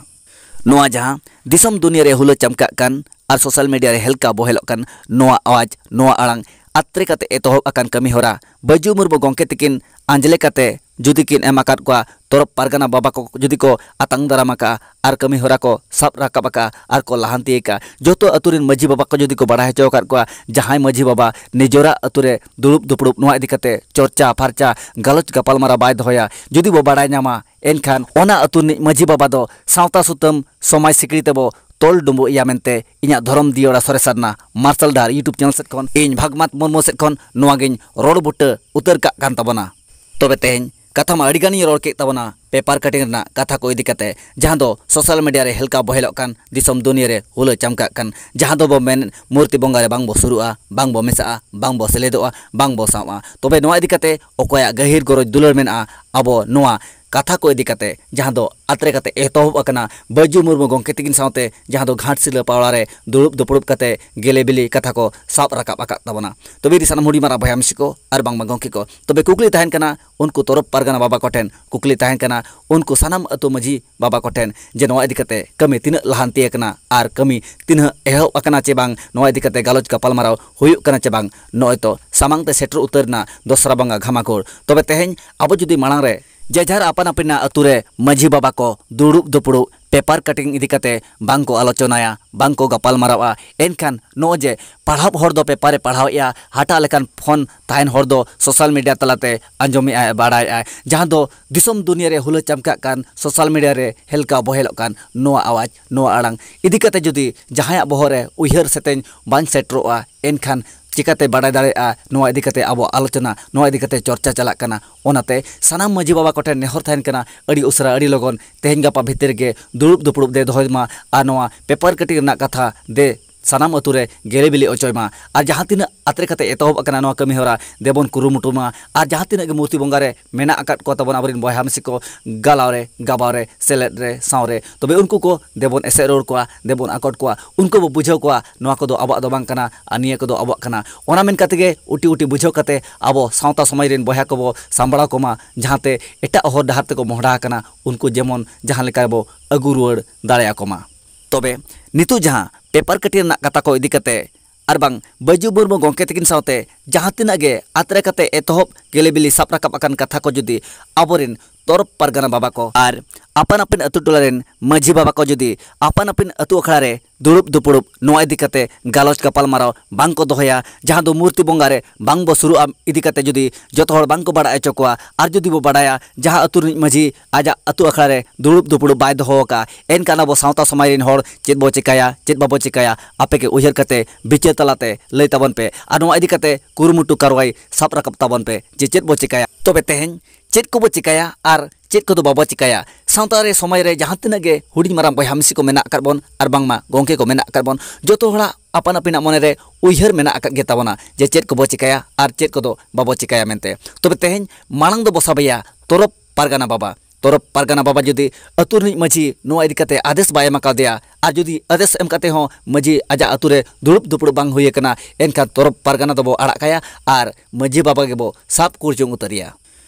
ᱱᱚᱣᱟ ᱡᱟᱦᱟᱸ ᱫᱤᱥᱚᱢ ᱫᱩᱱᱤᱭᱟᱹ ᱨᱮ ᱦᱩᱞᱟᱹ ᱪᱟᱢᱠᱟᱜ ᱠᱟᱱ ᱟᱨ ᱥᱳᱥᱟᱞ ᱢᱤᱰᱤᱭᱟ ᱨᱮ ᱦᱮᱞᱠᱟᱣ ᱵᱚᱦᱮᱞᱚᱜ ᱠᱟᱱ, ᱱᱚᱣᱟ ᱟᱣᱟᱡᱽ, ᱱᱚᱣᱟ ᱟᱲᱟᱝ ᱟᱛᱨᱮ ᱠᱟᱛᱮ ᱮᱛᱚᱦᱚᱵ ᱟᱠᱟᱱ ᱠᱟᱹᱢᱤ ᱦᱚᱨᱟ ᱵᱟᱹᱡᱩ ᱢᱩᱨᱢᱩ ᱜᱚᱢᱠᱮ ᱛᱤᱠᱤᱱ ᱟᱸᱡᱽᱞᱮ ᱠᱟᱛᱮ ᱡᱩᱫᱤ ᱠᱤᱱ ᱮᱢ ᱟᱠᱟᱫ ᱠᱚᱣᱟ, ᱛᱚᱨᱚᱯ ᱯᱟᱨᱜᱟᱱᱟ ᱵᱟᱵᱟ ᱠᱚ ᱡᱩᱫᱤ ᱠᱚ ᱟᱛᱟᱝ ᱫᱟᱨᱟᱢ ᱟᱠᱟᱫᱼᱟ ᱟᱨ ᱠᱟᱹᱢᱤ ᱦᱚᱨᱟ ᱠᱚ ᱥᱟᱵ ᱨᱟᱠᱟᱵ ᱟᱠᱟᱫᱼᱟ ᱟᱨ ᱠᱚ ᱞᱟᱦᱟᱱᱛᱤ ᱟᱠᱟᱫᱼᱟ, ᱡᱚᱛᱚ ᱟᱹᱛᱩ ᱨᱮᱱ ᱢᱟᱹᱡᱷᱤ ᱵᱟᱵᱟ ᱠᱚ ᱡᱩᱫᱤ ᱠᱚ ᱵᱟᱲᱟᱭ ᱦᱚᱪᱚ ᱟᱠᱟᱫ ᱠᱚᱣᱟ, ᱡᱟᱦᱟᱸᱭ ᱢᱟᱹᱡᱷᱤ ᱵᱟᱵᱟ ᱱᱤᱡᱚᱨᱟᱜ ᱟᱹᱛᱩ ᱨᱮ ᱫᱩᱲᱩᱵ ᱫᱩᱯᱲᱩᱵ ᱱᱚᱣᱟ ᱤᱫᱤ ᱠᱟᱛᱮ ᱪᱚᱨᱪᱟ ᱯᱷᱟᱨᱪᱟ ᱜᱟᱞᱚᱪ ᱜᱟᱯᱟᱞᱢᱟᱨᱟᱣ ᱵᱟᱭ ᱫᱚᱦᱚᱭᱟ, ᱡᱩᱫᱤ ᱵᱚ ᱵᱟᱲᱟᱭ ᱧᱟᱢᱟ, ᱮᱱᱠᱷᱟᱱ ᱚᱱᱟ ᱟᱹᱛᱩ ᱨᱤᱱᱤᱡ ᱢᱟᱹᱡᱷᱤ ᱵᱟᱵᱟ ᱫᱚ ᱥᱟᱶᱛᱟ ᱥᱩᱛᱟᱹᱢ ᱥᱚᱢᱟᱡᱽ ᱥᱤᱠᱲᱤ ᱛᱮᱵᱚ ᱛᱚᱞ ᱰᱩᱸᱵᱩᱜ ᱮᱭᱟ ᱢᱮᱱᱛᱮ ᱤᱧᱟᱹᱜ ᱫᱷᱚᱨᱚᱢ ᱫᱤᱭᱚᱲᱟ ᱥᱚᱨᱮᱥ ᱥᱟᱨᱱᱟ ᱢᱟᱨᱥᱟᱞ ᱰᱟᱦᱟᱨ YouTube ᱪᱮᱱᱮᱞ ᱥᱮᱫ ᱠᱷᱚᱱ ᱤᱧ ᱵᱷᱟᱜᱽᱢᱟᱛ ᱢᱩᱨᱢᱩ ᱥᱮᱫ ᱠᱷᱚᱱ ᱱᱚᱣᱟ ᱜᱤᱧ ᱨᱚᱲ ᱵᱩᱴᱟᱹ ᱩᱛᱟᱹᱨ ᱠᱟᱜ ᱠᱟᱱ ᱛᱟᱵᱚᱱᱟ᱾ ᱛᱚᱵᱮ ᱛᱮᱦᱮᱧ ᱠᱟᱛᱷᱟ ᱢᱟ ᱟᱹᱰᱤ ᱜᱟᱱᱤᱧ ᱨᱚᱲ ᱠᱮᱫ ᱛᱟᱵᱚᱱᱟ ᱯᱮᱯᱟᱨ ᱠᱟᱴᱤᱝ ᱨᱮᱱᱟᱜ ᱠᱟᱛᱷᱟ ᱠᱚ ᱤᱫᱤ ᱠᱟᱛᱮ, ᱡᱟᱦᱟᱸ ᱫᱚ ᱥᱳᱥᱟᱞ ᱢᱤᱰᱤᱭᱟ ᱨᱮ ᱦᱮᱞᱠᱟᱣ ᱵᱚᱦᱮᱞᱚᱜ ᱠᱟᱱ, ᱫᱤᱥᱚᱢ ᱫᱩᱱᱤᱭᱟᱹ ᱨᱮ ᱦᱩᱞᱟᱹ ᱪᱟᱢᱠᱟᱜ ᱠᱟᱱ, ᱡᱟᱦᱟᱸ ᱫᱚᱵᱚ ᱢᱮᱱ ᱢᱩᱨᱛᱤ ᱵᱚᱸᱜᱟ ᱨᱮ ᱵᱟᱝ ᱵᱚ ᱥᱩᱨᱩᱜᱼᱟ, ᱵᱟᱝ ᱵᱚ ᱢᱮᱥᱟᱜᱼᱟ, ᱵᱟᱝ ᱵᱚ ᱥᱮᱞᱮᱫᱚᱜᱼᱟ, ᱵᱟᱝ ᱵᱚ ᱥᱟᱶᱼᱟ᱾ ᱛᱚᱵᱮ ᱱᱚᱣᱟ ᱤᱫᱤ ᱠᱟᱛᱮ ᱚᱠᱚᱭᱟᱜ ᱜᱟᱹᱦᱤᱨ ᱜᱚᱨᱚᱡᱽ ᱫᱩᱞᱟᱹᱲ ᱢᱮᱱᱟᱜᱼᱟ, ᱟᱵᱚ ᱱᱚᱣᱟ ᱠᱟᱛᱷᱟ ᱠᱚ ᱤᱫᱤ ᱠᱟᱛᱮ, ᱡᱟᱦᱟᱸ ᱫᱚ ᱟᱛᱨᱮ ᱠᱟᱛᱮ ᱮᱛᱚᱦᱚᱵ ᱟᱠᱟᱱᱟ ᱵᱟᱹᱡᱩ ᱢᱩᱨᱢᱩ ᱜᱚᱢᱠᱮ ᱛᱤᱠᱤᱱ ᱥᱟᱶᱛᱮ, ᱡᱟᱦᱟᱸ ᱫᱚ ᱜᱷᱟᱴᱥᱤᱞᱟᱹ ᱯᱟᱣᱲᱟ ᱨᱮ ᱫᱩᱲᱩᱵ ᱫᱩᱯᱲᱩᱵ ᱠᱟᱛᱮ ᱜᱮᱞᱮ ᱵᱤᱞᱤ ᱠᱟᱛᱷᱟ ᱠᱚ ᱥᱟᱵ ᱨᱟᱠᱟᱵ ᱟᱠᱟᱫ ᱛᱟᱵᱚᱱᱟ᱾ ᱛᱚᱵᱮ ᱤᱫᱤ ᱥᱟᱱᱟᱢ ᱦᱩᱰᱤᱧ ᱢᱟᱨᱟᱝ ᱵᱚᱭᱦᱟ ᱢᱤᱥᱤ ᱠᱚ ᱟᱨ ᱵᱟᱝᱢᱟ ᱜᱚᱢᱠᱮ ᱠᱚ, ᱛᱚᱵᱮ ᱠᱩᱠᱞᱤ ᱛᱟᱦᱮᱱ ᱠᱟᱱᱟ, ᱩᱱᱠᱩ ᱛᱚᱨᱚᱯ ᱯᱟᱨᱜᱟᱱᱟ ᱵᱟᱵᱟ ᱠᱚᱴᱷᱮᱱ ᱠᱩᱠᱞᱤ ᱛᱟᱦᱮᱱ ᱠᱟᱱᱟ, ᱩᱱᱠᱩ ᱥᱟᱱᱟᱢ ᱟᱹᱛᱩ ᱢᱟᱹᱡᱷᱤ ᱵᱟᱵᱟ ᱠᱚᱴᱷᱮᱱ, ᱡᱮ ᱱᱚᱣᱟ ᱤᱫᱤ ᱠᱟᱛᱮ ᱠᱟᱹᱢᱤ ᱛᱤᱱᱟᱹᱜ ᱞᱟᱦᱟᱱᱛᱤ ᱟᱠᱟᱱᱟ ᱟᱨ ᱠᱟᱹᱢᱤ ᱛᱤᱱᱟᱹᱜ ᱮᱦᱚᱵ ᱟᱠᱟᱱᱟ ᱪᱮ ᱵᱟᱝ, ᱱᱚᱣᱟ ᱤᱫᱤ ᱠᱟᱛᱮ ᱜᱟᱞᱚᱪ ᱜᱟᱯᱟᱞᱢᱟᱨᱟᱣ ᱦᱩᱭᱩᱜ ᱠᱟᱱᱟ ᱪᱮ ᱵᱟᱝ᱾ ᱱᱚᱜᱼᱚᱭ ᱛᱚ ᱥᱟᱢᱟᱝ ᱛᱮ ᱥᱮᱴᱮᱨ ᱩᱛᱟᱹᱨ ᱮᱱᱟ ᱫᱚᱥᱨᱟ ᱵᱚᱸᱜᱟ ᱜᱷᱟᱢᱟᱠᱩᱲ᱾ ᱛᱚᱵᱮ ᱛᱮᱦᱮᱧ ᱟᱵᱚ ᱡᱩᱫᱤ ᱢᱟᱲᱟᱝ ᱨᱮ ᱡᱮᱡᱟᱨ ᱟᱯᱟᱱ ᱟᱹᱯᱤᱱᱟᱜ ᱟᱹᱛᱩ ᱨᱮ ᱢᱟᱹᱡᱷᱤ ᱵᱟᱵᱟ ᱠᱚ ᱫᱩᱲᱩᱵ ᱫᱩᱯᱲᱩᱵ ᱯᱮᱯᱟᱨ ᱠᱟᱴᱤᱝ ᱤᱫᱤ ᱠᱟᱛᱮ ᱵᱟᱝ ᱠᱚ ᱟᱞᱳᱪᱚᱱᱟᱭᱟ, ᱵᱟᱝ ᱠᱚ ᱜᱟᱯᱟᱞ ᱢᱟᱨᱟᱣᱟ, ᱮᱱᱠᱷᱟᱱ ᱱᱚᱜᱼᱚᱭ ᱡᱮ ᱯᱟᱲᱦᱟᱣ ᱦᱚᱲ ᱫᱚ ᱯᱮᱯᱟᱨ ᱮ ᱯᱟᱲᱦᱟᱣᱮᱫᱼᱟ, ᱦᱟᱴᱟᱜ ᱞᱮᱠᱟᱱ ᱯᱷᱳᱱ ᱛᱟᱦᱮᱱ ᱦᱚᱲ ᱫᱚ ᱥᱳᱥᱟᱞ ᱢᱤᱰᱤᱭᱟ ᱛᱟᱞᱟᱛᱮ ᱟᱸᱡᱚᱢᱮᱫᱼᱟᱭ, ᱵᱟᱲᱟᱭᱮᱫᱼᱟᱭ, ᱡᱟᱦᱟᱸ ᱫᱚ ᱫᱤᱥᱚᱢ ᱫᱩᱱᱤᱭᱟᱹ ᱨᱮ ᱦᱩᱞᱟᱹ ᱪᱟᱢᱠᱟᱜ ᱠᱟᱱ, ᱥᱳᱥᱟᱞ ᱢᱤᱰᱤᱭᱟ ᱨᱮ ᱦᱮᱞᱠᱟᱣ ᱵᱚᱦᱮᱞᱚᱜ ᱠᱟᱱ ᱱᱚᱣᱟ ᱟᱣᱟᱡᱽ, ᱱᱚᱣᱟ ᱟᱲᱟᱝ ᱤᱫᱤ ᱠᱟᱛᱮ ᱡᱩᱫᱤ ᱡᱟᱦᱟᱸᱭᱟᱜ ᱵᱚᱦᱚᱜ ᱨᱮ ᱩᱭᱦᱟᱹᱨ ᱥᱮᱛᱮᱧ ᱵᱟᱝ ᱥᱮᱴᱮᱨᱚᱜᱼᱟ, ᱮᱱᱠᱷᱟᱱ ᱪᱤᱠᱟᱹᱛᱮ ᱵᱟᱲᱟᱭ ᱫᱟᱲᱮᱭᱟᱜᱼᱟ ᱱᱚᱣᱟ ᱤᱫᱤ ᱠᱟᱛᱮ ᱟᱵᱚᱣᱟᱜ ᱟᱞᱳᱪᱚᱱᱟ, ᱱᱚᱣᱟ ᱤᱫᱤ ᱠᱟᱛᱮ ᱪᱚᱨᱪᱟ ᱪᱟᱞᱟᱜ ᱠᱟᱱᱟ? ᱚᱱᱟᱛᱮ ᱥᱟᱱᱟᱢ ᱢᱟᱹᱡᱷᱤ ᱵᱟᱵᱟ ᱠᱚᱴᱷᱮᱱ ᱱᱮᱦᱚᱨ ᱛᱟᱦᱮᱱ ᱠᱟᱱᱟ, ᱟᱹᱰᱤ ᱩᱥᱟᱹᱨᱟ, ᱟᱹᱰᱤ ᱞᱚᱜᱚᱱ ᱛᱮᱦᱮᱧ ᱜᱟᱯᱟ ᱵᱷᱤᱛᱤᱨ ᱜᱮ ᱫᱩᱲᱩᱵ ᱫᱩᱯᱲᱩᱵ ᱫᱮ ᱫᱚᱦᱚᱭ ᱢᱟ ᱟᱨ ᱱᱚᱣᱟ ᱯᱮᱯᱟᱨ ᱠᱟᱴᱤᱝ ᱨᱮᱱᱟᱜ ᱠᱟᱛᱷᱟ ᱫᱮ ᱥᱟᱱᱟᱢ ᱟᱹᱛᱩ ᱨᱮ ᱜᱮᱞᱮ ᱵᱤᱞᱤ ᱚᱪᱚᱭ ᱢᱟ᱾ ᱟᱨ ᱡᱟᱦᱟᱸ ᱛᱤᱱᱟᱹᱜ ᱟᱛᱨᱮ ᱠᱟᱛᱮ ᱮᱛᱚᱦᱚᱵ ᱟᱠᱟᱱᱟ ᱱᱚᱣᱟ ᱠᱟᱹᱢᱤ ᱦᱚᱨᱟ, ᱫᱮᱵᱚᱱ ᱠᱩᱨᱩᱢᱩᱴᱩ ᱢᱟ᱾ ᱟᱨ ᱡᱟᱦᱟᱸ ᱛᱤᱱᱟᱹᱜ ᱜᱮ ᱢᱩᱨᱛᱤ ᱵᱚᱸᱜᱟ ᱨᱮ ᱢᱮᱱᱟᱜ ᱟᱠᱟᱫ ᱠᱚ ᱛᱟᱵᱚᱱ ᱟᱵᱚᱨᱮᱱ ᱵᱚᱭᱦᱟ ᱢᱤᱥᱤ ᱠᱚ, ᱜᱟᱞᱟᱣ ᱨᱮ, ᱜᱟᱵᱟᱣ ᱨᱮ, ᱥᱮᱞᱮᱫ ᱨᱮ, ᱥᱟᱶ ᱨᱮ, ᱛᱚᱵᱮ ᱩᱱᱠᱩ ᱠᱚ ᱫᱮᱵᱚᱱ ᱮᱥᱮᱫ ᱨᱩᱣᱟᱹᱲ ᱠᱚᱣᱟ, ᱫᱮᱵᱚᱱ ᱟᱠᱚᱴ ᱠᱚᱣᱟ, ᱩᱱᱠᱩ ᱵᱚ ᱵᱩᱡᱷᱟᱹᱣ ᱠᱚᱣᱟ ᱱᱚᱣᱟ ᱠᱚᱫᱚ ᱟᱵᱚᱣᱟᱜ ᱫᱚ ᱵᱟᱝ ᱠᱟᱱᱟ ᱟᱨ ᱱᱤᱭᱟᱹ ᱠᱚᱫᱚ ᱟᱵᱚᱣᱟᱜ ᱠᱟᱱᱟ᱾ ᱚᱱᱟ ᱢᱮᱱ ᱠᱟᱛᱮ ᱜᱮ ᱩᱴᱤ ᱩᱴᱤ ᱵᱩᱡᱷᱟᱹᱣ ᱠᱟᱛᱮ ᱟᱵᱚ ᱥᱟᱶᱛᱟ ᱥᱚᱢᱟᱡᱽ ᱨᱮᱱ ᱵᱚᱭᱦᱟ ᱠᱚᱵᱚ ᱥᱟᱢᱵᱲᱟᱣ ᱠᱚᱢᱟ, ᱡᱟᱦᱟᱸᱛᱮ ᱮᱴᱟᱜ ᱦᱚᱨ ᱰᱟᱦᱟᱨ ᱛᱮᱠᱚ ᱢᱚᱦᱰᱟ ᱟᱠᱟᱱᱟ, ᱩᱱᱠᱩ ᱡᱮᱢᱚᱱ ᱡᱟᱦᱟᱸ ᱞᱮᱠᱟ ᱵᱚ ᱟᱹᱜᱩ ᱨᱩᱣᱟᱹᱲ ᱫᱟᱲᱮᱭᱟᱠᱚ ᱢᱟ᱾ ᱛᱚᱵᱮ ᱱᱤᱛᱚᱜ ᱡᱟᱦᱟᱸ ᱯᱮᱯᱟᱨ ᱠᱟᱴᱤᱝ ᱨᱮᱱᱟᱜ ᱠᱟᱛᱷᱟ ᱠᱚ ᱤᱫᱤ ᱠᱟᱛᱮ ᱟᱨ ᱵᱟᱝ ᱵᱟᱹᱡᱩ ᱢᱩᱨᱢᱩ ᱜᱚᱢᱠᱮ ᱛᱟᱹᱠᱤᱱ ᱥᱟᱶᱛᱮ ᱡᱟᱦᱟᱸ ᱛᱤᱱᱟᱹᱜ ᱜᱮ ᱟᱛᱨᱮ ᱠᱟᱛᱮ ᱮᱛᱚᱦᱚᱵ ᱜᱮᱞᱮ ᱵᱤᱞᱤ ᱥᱟᱵ ᱨᱟᱠᱟᱵ ᱟᱠᱟᱱ ᱠᱟᱛᱷᱟ ᱠᱚ ᱡᱩᱫᱤ ᱟᱵᱚᱨᱮᱱ ᱛᱚᱨᱚᱯ ᱯᱟᱨᱜᱟᱱᱟ ᱵᱟᱵᱟ ᱠᱚ ᱟᱨ ᱟᱯᱟᱱ ᱟᱹᱯᱤᱱ ᱟᱹᱛᱩ ᱴᱚᱞᱟ ᱨᱮᱱ ᱢᱟᱹᱡᱷᱤ ᱵᱟᱵᱟ ᱠᱚ ᱡᱩᱫᱤ ᱟᱯᱟᱱ ᱟᱹᱯᱤᱱ ᱟᱹᱛᱩ ᱟᱠᱷᱲᱟ ᱨᱮ ᱫᱩᱲᱩᱵ ᱫᱩᱯᱲᱩᱵ ᱱᱚᱣᱟ ᱤᱫᱤ ᱠᱟᱛᱮ ᱜᱟᱞᱚᱪ ᱜᱟᱯᱟᱞᱢᱟᱨᱟᱣ ᱵᱟᱝ ᱠᱚ ᱫᱚᱦᱚᱭᱟ, ᱡᱟᱦᱟᱸ ᱫᱚ ᱢᱩᱨᱛᱤ ᱵᱚᱸᱜᱟ ᱨᱮ ᱵᱟᱝ ᱵᱚ ᱥᱩᱨᱩᱜᱼᱟ ᱤᱫᱤ ᱠᱟᱛᱮ ᱡᱩᱫᱤ ᱡᱚᱛᱚ ᱦᱚᱲ ᱵᱟᱝ ᱠᱚ ᱵᱟᱲᱟᱭ ᱦᱚᱪᱚ ᱠᱚᱣᱟ, ᱟᱨ ᱡᱩᱫᱤ ᱵᱚ ᱵᱟᱲᱟᱭᱟ ᱡᱟᱦᱟᱸ ᱟᱹᱛᱩ ᱨᱤᱱᱤᱡ ᱢᱟᱹᱡᱷᱤ ᱟᱡᱟᱜ ᱟᱹᱛᱩ ᱟᱠᱷᱲᱟ ᱨᱮ ᱫᱩᱲᱩᱵ ᱫᱩᱯᱲᱩᱵ ᱵᱟᱭ ᱫᱚᱦᱚ ᱟᱠᱟᱫᱼᱟ, ᱮᱱᱠᱷᱟᱱ ᱟᱵᱚ ᱥᱟᱶᱛᱟ ᱥᱚᱢᱟᱡᱽ ᱨᱤᱱ ᱦᱚᱲ ᱪᱮᱫ ᱵᱚ ᱪᱮᱠᱟᱭᱟ, ᱪᱮᱫ ᱵᱟᱵᱚ ᱪᱮᱠᱟᱭᱟ, ᱟᱯᱮ ᱜᱮ ᱩᱭᱦᱟᱹᱨ ᱠᱟᱛᱮ ᱵᱤᱪᱟᱹᱨ ᱛᱟᱞᱟᱛᱮ ᱞᱟᱹᱭ ᱛᱟᱵᱚᱱ ᱯᱮ᱾ ᱟᱨ ᱱᱚᱣᱟ ᱤᱫᱤ ᱠᱟᱛᱮ ᱠᱩᱨᱩᱢᱩᱴᱩ ᱠᱟᱨᱣᱟᱭ ᱥᱟᱵ ᱨᱟᱠᱟᱵ ᱛᱟᱵᱚᱱ ᱯᱮ ᱡᱮ ᱪᱮᱫ ᱵᱚ ᱪᱮᱠᱟᱭᱟ᱾ ᱛᱚᱵᱮ ᱛᱮᱦᱮᱧ ᱪᱮᱫ ᱠᱚᱵᱚ ᱪᱮᱠᱟᱭᱟ ᱟᱨ ᱪᱮᱫ ᱠᱚᱫᱚ ᱵᱟᱵᱚ ᱪᱮᱠᱟᱭᱟ? ᱥᱟᱶᱛᱟ ᱨᱮ, ᱥᱚᱢᱟᱡᱽ ᱨᱮ ᱡᱟᱦᱟᱸ ᱛᱤᱱᱟᱹᱜ ᱜᱮ ᱦᱩᱰᱤᱧ ᱢᱟᱨᱟᱝ ᱵᱚᱭᱦᱟ ᱢᱤᱥᱤ ᱠᱚ ᱢᱮᱱᱟᱜ ᱟᱠᱟᱫ ᱵᱚᱱ ᱟᱨ ᱵᱟᱝᱢᱟ ᱜᱚᱢᱠᱮ ᱠᱚ ᱢᱮᱱᱟᱜ ᱟᱠᱟᱫ ᱵᱚᱱ, ᱡᱚᱛᱚ ᱦᱚᱲᱟᱜ ᱟᱯᱟᱱ ᱟᱹᱯᱤᱱᱟᱜ ᱢᱚᱱᱮ ᱨᱮ ᱩᱭᱦᱟᱹᱨ ᱢᱮᱱᱟᱜ ᱟᱠᱟᱫ ᱜᱮ ᱛᱟᱵᱚᱱᱟ ᱡᱮ ᱪᱮᱫ ᱠᱚᱵᱚ ᱪᱮᱠᱟᱭᱟ ᱟᱨ ᱪᱮᱫ ᱠᱚᱫᱚ ᱵᱟᱵᱚ ᱪᱮᱠᱟᱭᱟ ᱢᱮᱱᱛᱮ᱾ ᱛᱚᱵᱮ ᱛᱮᱦᱮᱧ ᱢᱟᱲᱟᱝ ᱫᱚᱵᱚ ᱥᱟᱵᱮᱭᱟ ᱛᱚᱨᱚᱯ ᱯᱟᱨᱜᱟᱱᱟ ᱵᱟᱵᱟ᱾ ᱛᱚᱨᱚᱯ ᱯᱟᱨᱜᱟᱱᱟ ᱵᱟᱵᱟ ᱡᱩᱫᱤ ᱟᱹᱛᱩ ᱨᱤᱱᱤᱡ ᱢᱟᱹᱡᱷᱤ ᱱᱚᱣᱟ ᱤᱫᱤ ᱠᱟᱛᱮ ᱟᱫᱮᱥ ᱵᱟᱭ ᱮᱢ ᱟᱠᱟᱫᱮᱭᱟ, ᱟᱨ ᱡᱩᱫᱤ ᱟᱫᱮᱥ ᱮᱢ ᱠᱟᱛᱮ ᱦᱚᱸ ᱢᱟᱹᱡᱷᱤ ᱟᱡᱟᱜ ᱟᱹᱛᱩ ᱨᱮ ᱫᱩᱲᱩᱵ ᱫᱩᱯᱲᱩᱵ ᱵᱟᱝ ᱦᱩᱭ ᱟᱠᱟᱱᱟ, ᱮᱱᱠᱷᱟᱱ ᱛᱚᱨᱚᱯ ᱯᱟᱨᱜᱟᱱᱟ ᱫᱚᱵᱚ ᱟᱲᱟᱜ ᱠᱟᱭᱟ ᱟᱨ ᱢᱟᱹᱡᱷᱤ ᱵᱟᱵᱟ ᱜᱮᱵᱚ ᱥᱟᱵ ᱠᱩᱲᱪᱩᱝ ᱩᱛᱟᱹᱨᱮᱭᱟ᱾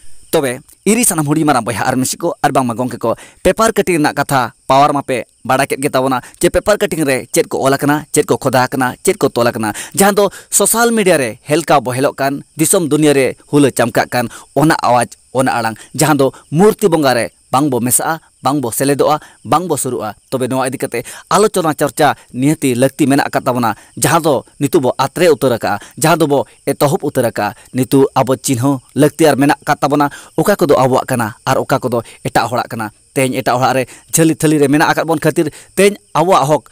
ᱛᱚᱵᱮ ᱤᱨᱤ ᱥᱟᱱᱟᱢ ᱦᱩᱰᱤᱧ ᱢᱟᱨᱟᱝ ᱵᱚᱭᱦᱟ ᱟᱨ ᱢᱤᱥᱤ ᱠᱚ ᱟᱨ ᱵᱟᱝᱢᱟ ᱜᱚᱢᱠᱮ ᱠᱚ, ᱯᱮᱯᱟᱨ ᱠᱟᱴᱤᱝ ᱨᱮᱱᱟᱜ ᱠᱟᱛᱷᱟ ᱯᱟᱣᱟᱨ ᱢᱟᱯᱮ ᱵᱟᱲᱟᱭ ᱠᱮᱫ ᱜᱮ ᱛᱟᱵᱚᱱᱟ ᱡᱮ ᱯᱮᱯᱟᱨ ᱠᱟᱴᱤᱝ ᱨᱮ ᱪᱮᱫ ᱠᱚ ᱚᱞ ᱟᱠᱟᱱᱟ, ᱪᱮᱫ ᱠᱚ ᱠᱷᱚᱫᱟ ᱟᱠᱟᱱᱟ, ᱪᱮᱫ ᱠᱚ ᱛᱚᱞ ᱟᱠᱟᱱᱟ, ᱡᱟᱦᱟᱸ ᱫᱚ ᱥᱳᱥᱟᱞ ᱢᱤᱰᱤᱭᱟ ᱨᱮ ᱦᱮᱞᱠᱟᱣ ᱵᱚᱦᱮᱞᱚᱜ ᱠᱟᱱ, ᱫᱤᱥᱚᱢ ᱫᱩᱱᱤᱭᱟᱹ ᱨᱮ ᱦᱩᱞᱟᱹ ᱪᱟᱢᱠᱟᱜ ᱠᱟᱱ, ᱚᱱᱟ ᱟᱣᱟᱡᱽ, ᱚᱱᱟ ᱟᱲᱟᱝ, ᱡᱟᱦᱟᱸ ᱫᱚ ᱢᱩᱨᱛᱤ ᱵᱚᱸᱜᱟ ᱨᱮ ᱵᱟᱝ ᱵᱚ ᱢᱮᱥᱟᱜᱼᱟ, ᱵᱟᱝ ᱵᱚ ᱥᱮᱞᱮᱫᱚᱜᱼᱟ, ᱵᱟᱝ ᱵᱚ ᱥᱩᱨᱩᱜᱼᱟ᱾ ᱛᱚᱵᱮ ᱱᱚᱣᱟ ᱤᱫᱤ ᱠᱟᱛᱮ ᱟᱞᱳᱪᱚᱱᱟ ᱪᱚᱨᱪᱟ ᱱᱤᱦᱟᱹᱛᱤ ᱞᱟᱹᱠᱛᱤ ᱢᱮᱱᱟᱜ ᱟᱠᱟᱫ ᱛᱟᱵᱚᱱᱟ, ᱡᱟᱦᱟᱸ ᱫᱚ ᱱᱤᱛᱚᱜ ᱵᱚ ᱟᱛᱨᱮ ᱩᱛᱟᱹᱨ ᱟᱠᱟᱫᱼᱟ, ᱡᱟᱦᱟᱸ ᱫᱚᱵᱚ ᱮᱛᱚᱦᱚᱵ ᱩᱛᱟᱹᱨ ᱟᱠᱟᱫᱼᱟ᱾ ᱱᱤᱛᱚᱜ ᱟᱵᱚ ᱪᱤᱱᱦᱟᱹ ᱞᱟᱹᱠᱛᱤ ᱟᱨ ᱢᱮᱱᱟᱜ ᱟᱠᱟᱫ ᱛᱟᱵᱚᱱᱟ, ᱚᱠᱟ ᱠᱚᱫᱚ ᱟᱵᱚᱣᱟᱜ ᱠᱟᱱᱟ ᱟᱨ ᱚᱠᱟ ᱠᱚᱫᱚ ᱮᱴᱟᱜ ᱦᱚᱲᱟᱜ ᱠᱟᱱᱟ᱾ ᱛᱮᱦᱮᱧ ᱮᱴᱟᱜ ᱦᱚᱲᱟᱜ ᱨᱮ ᱡᱷᱟᱹᱞᱤ ᱛᱷᱟᱹᱞᱤ ᱨᱮ ᱢᱮᱱᱟᱜ ᱟᱠᱟᱫ ᱵᱚᱱ ᱠᱷᱟᱹᱛᱤᱨ ᱛᱮᱦᱮᱧ ᱟᱵᱚᱣᱟᱜ ᱦᱚᱠ